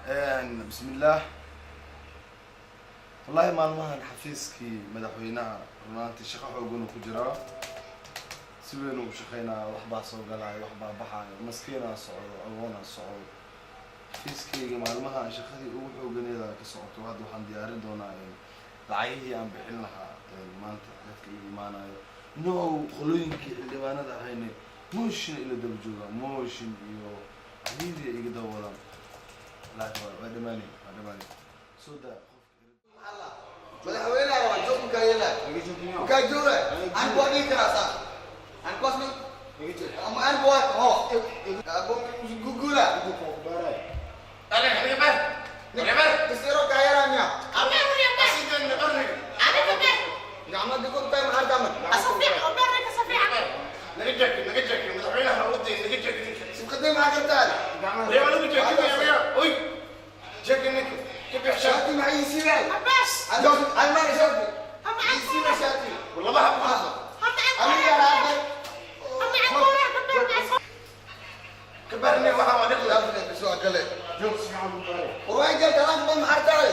Bismillaah. Wallahi maalmahan xafiiskii madaxweynaha runaantii shaqo xoogan uu ku jiraa, si weyn uu shaqeynaayo. Wax baa soo galaayo, wax baa baxaayo, maskiinaa socdo, agoonaa socdo. Xafiiskayga maalmahan shaqadii ugu xooganeeda ka socoto. Hadda waxaan diyaarin doonaa lacagihii aan bixin lahaa maanta dadka ii imaanayo. No, qolooyinkii xildhibaanada ahayne motion ila daba jooga, motion iyo cadiidiya iga daba wadaan. Wallaahi waa dhamaanay, waa dhamaanay. Soo daa qofka. Madaxweynaha waa joog mukaa yeelaa mukaa jooga aan kuwa dhigi karaa saa aan kuwaas mi ama aan kuwa ho gugula kisiro kaayaranya gacmo digun tahay maxaa taman. Sibqadii maxaa kartaa? Shaati maxaa ii siibay? Almaan shaati ii siiba, shaati aniga raacay. Soo gale warwaan jeel talaanka bad maxaa tahay?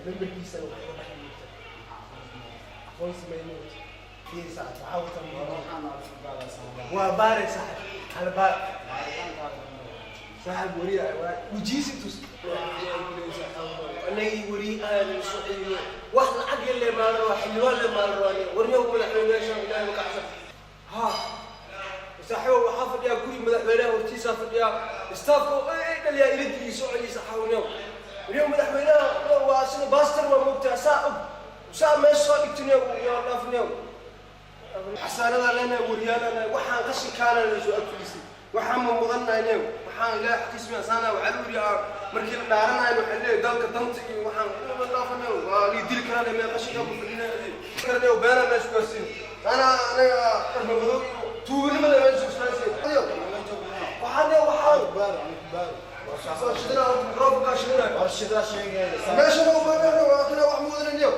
Nambarkiisa waxay uga baxay moogta aqoonsi may moogta. Fiiri saaxib, waxaa wata waa baare saaxib, hal baar saaxib wariya waa wejiisi tus anagii weri aan soo wax lacag yar le maalan waa xildhibaan le maalan waa warniyow madaxweynayaasha Ilaahay ma kacsan ha saaxiibo. Waxaa fadhiyaa guri madaxweynaha hortiisaa fadhiyaa, staafka ay dhaliyaa iladii soo celiyay. Saaxiibo, warniyow madaxweynaha waa sida baastar, waa moogtaa saa og saa meesha soo dhigtiniyow yaa dhaafniyow. Xasaanadaa leenahay, wariyaalanahay, waxaan qashinkaana la soo ag fadhiisay, waxaan ma mudannahay new, waxaan Ilaahay xaqiismiya saana. Waxaa lagu yidhi markii la dhaaranayo waxaa leeyahay dalka danta iyo waxaan la dhaafanayo waa lii dili karaan mee qashinkaa ku fadhinaya karanayo beenaa meesha ku gaarsiin ana anaga dharma madow iyo tuuganimada meesha ku gaarsiin. Waxaan soo shidana microfonkaa shidanayo meesha noo beenayo waa kana wax mudananiyo,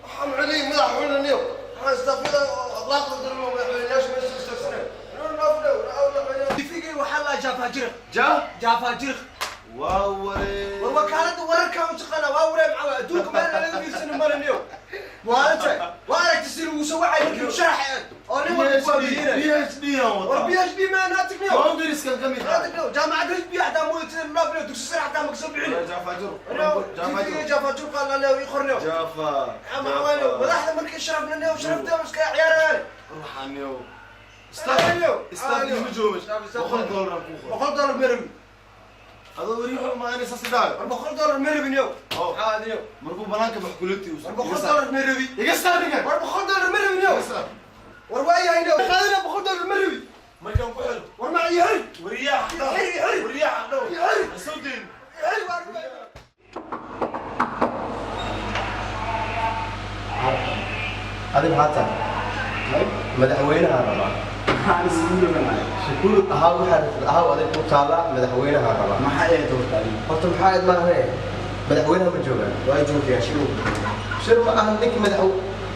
waxaan celiyay madaxweyneniyo, waxaan istaafyada akhlaaqda darmo madaxweyneyaasha meesha istaagsanay. Tifigay waxaa la Jaafaajiriq. Ja. Jaafaajiriq. Waa waree. War wakaalada wararka u taqaana waa waree, maxaa adduunka meel laga fiirsani maraniyo maalinta waa aragti si lagu soo wacay markii sharax oo nin walba ku abiinay. PhD aan War wataa. PhD ma naatigniyo. Congresskan ka mid ah. Naatigniyo jaamacadda HB xataa mooytida naafniyo dugsi sare xataa ma kasoo bixin. Jaafajur. Tifigay Jaafaajiriq la leeyo qorniyo. Jaafa. Maxaa madaxda markii sharafnaniyo sharafta iska ciyaarayaan. Ruuxaniyow staff ima joogo, $100 aan kuu qoro. $100 ma rabi. Adoo weri wuxuu maanay saas idhaayo. War $100 ma rabin yow. Oh. Maxaa adin yow? Markuu banaanka bax kulati. War $100 ma rabi. Iga saar ninkan. War $100 ma rabin yow. Iga saar. War waayahay yow, qaadana $100 ma rabi. Markaan ku xiro. War ma ii Weriyaha. Xiri, xiri. Weriyaha dhow. Xiri. Ha soo deyn. Xiri waar. Adi maxaa tahay? Madaxweynaha rabaa shukuur ahaa, waxaa rabtid ahaa, adig ku taala. Madaxweynaha rabaa. Maxaa ahayd horta adiga? Horta maxaa ahayd maahane, madaxweynaha ma joogaan? Waa joogtaa shirow. Shir ma ahan ninki madax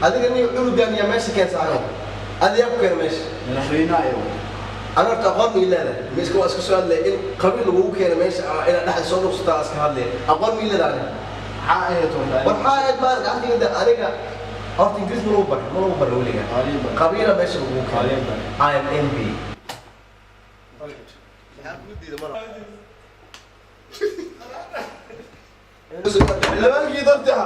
adiga nin cunugan yaa meesha keensayo, adiga ku keena meesha. Madaxweynaha ayo. Ana horta aqoon ma leedahay? Miska waa iska soo hadlay in qabiil lagugu keeno meesha inaad dhexda soo dhuqsataa iska hadlay. Aqoon ma leedahay aniga? Maxaa ahayd horta adiga? War maxaa ahayd maan gacantayda aniga horta Ingiriis ma lagu baray, ma lagu baray weligaa. Qabiila meesha lagugu keeno. I am MP. Maxaa kugu diiday mar xildhibaankii dartiha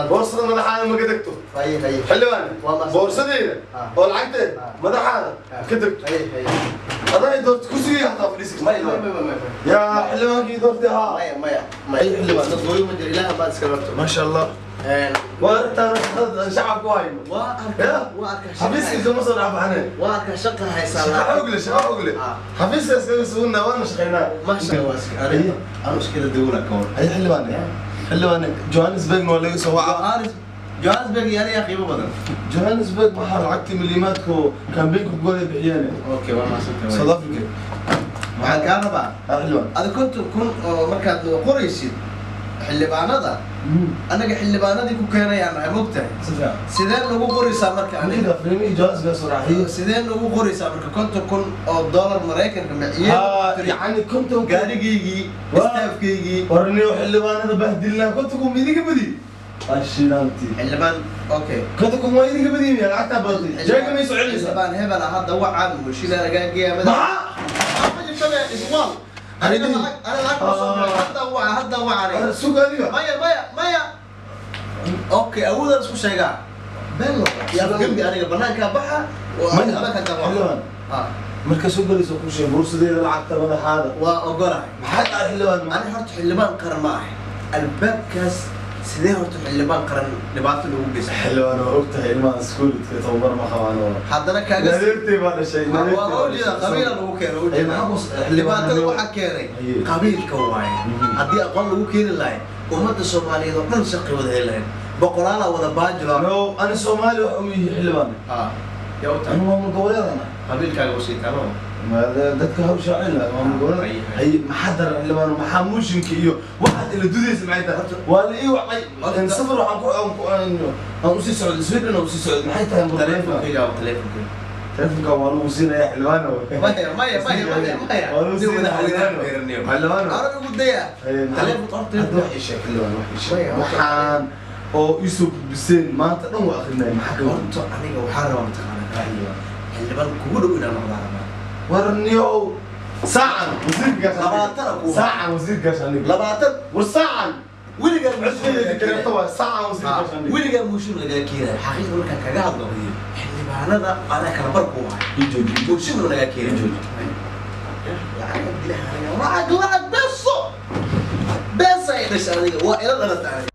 boorsada madaxaada ma ka degto? Haye haye. Xildhibaan. Waa mahadsan. Boorsadeeda oo lacagteed madaxaada ka degto. Haye haye. Adaa doorta kursigii xataa fadhiisi. Maya maya maya maya. Yaa xildhibaankii doorti ahaa. Maya maya maya, xildhibaan dad gooyo ma jiro, Ilaaha baad iska rabto. Maasha Allah. Waa aragtaan shaqada shacabku hayno. Waa arkaa, waa arkaa. Xafiiska kama soo dhaafane. Waa arkaa shaqa haysaa. Shaqa xoog leh, shaqa xoog leh. Xafiiska iskaga sugnaa, waana shaqaynaa. Masha Allah, aniga anu iskala dawla ka war. Ay xildhibaane, xildhibaane, Johannesburg waa laga soo wacaa. Johannesburg yaani yaa qiimo badan. Johannesburg waxaa lacagtii miliimaadku kambeynka ku golay bixiyeen. Okay, waa mahadsantahay. South Africa. Waxaan kaa rabaa xildhibaan ada 50,000 oo markaad noo qoraysid xildhibaanada, annaga xildhibaanadii ku keenayaan nahay, mogtahay? Si fiican. Sidee nagu qoraysaa marka aniga? Aniga filimihii Johannesburg soo raaxiyey. Sidee nagu qoraysaa marka 50,000 oo dollar Maraykanka maciye? Yacni 50,000 gaarigaygii, staafkaygii. Warniyo xildhibaanada bahdilnaa, 50,000 ma idinka badi ashidaantii? Xildhibaan, okay. 50,000 waa idinka badi miya? Lacagtaa badatay, jeega may soo celinaysaa? Xildhibaan hebela hadda wacaa moshila lagaageeya. Maxaa? Ma jirtabe iswaal. Aniga lacag, ana lacag ma soo diray. Hadda waca, hadda waca. Sug adiga. Maya, maya, maya. Okay, awoodaan isku sheegaa been yaa gembi aniga banaankaa baxa. Maya, xildhibaan. Marka soo galayso ku sheeg bursadeeda lacagta madaxaada. Waa ogolahay. Maxaa dhacay, xildhibaan? Ani horta xildhibaan qaran ma ahay. Albaabkaas sidee horta xildhibaan qaran dhibaato loogu geysta? Xildhibaan, waa og tahay ilmaha iskuulidka tababar ma qabaan oo Haddana kaaga adeertay baa dhashay. Waa ujeeda qabiila lagu keeno. Ujeeda dhibaatada waxaa keenay qabiilka waaye. Haddii aqoon lagu keeni lahay, ummadda Soomaaliyeed oo dhan shaqi wada heli lahayd, boqolaalaa wada baajilo. No, ani Soomaali wax uma yihi, xildhibaan. Yaa u tahay? Ani maamul goboleedana. Qabiilkaaga usii taamo. Dadka hawsha cila maamul goboleed. Hay, maxaa daran, xildhibaan? Maxaa muushinka iyo waxaad ila dudaysa maxay tahay? Waa la ii wacay, safar waxaan ku aan usii socday Sweden, aan usii socday. Maxay tahay? Taleefonkayga, taleefonkayga. Taleefonka waa lagu siinayaa, xildhibaan. Maya, maya, maya, maya, maya. Waa lagu siinayaa, xildhibaan. Arag ugu daya taleefon horta. Hadda wax ii sheeg, xildhibaan, wax ii sheeg. Waxaan oo iisoo gudbiseen maanta dhan waa akrinaya, maxaa ka Horta aniga waxaa rabaa, mataqaanaa, xildhibaan kugu dhow inaan noqdaa rabaa. Warniyow, saacan wasiirka 20 ku saacan wasiirkaas aniga 20. War saacan weligaa cusbeeda kareeto waa saacan wasiirkaas aniga. Weligaa mooshin lagaa keenayo. Xaqiiqda markaan kaga hadlo, xildhibaanada anaa kala bar ku hayo. Ii jooji. Mooshin lagaa keenayo. Lacag, lacag, beeso beesa ay dhashay aniga waa ila dhalata aniga.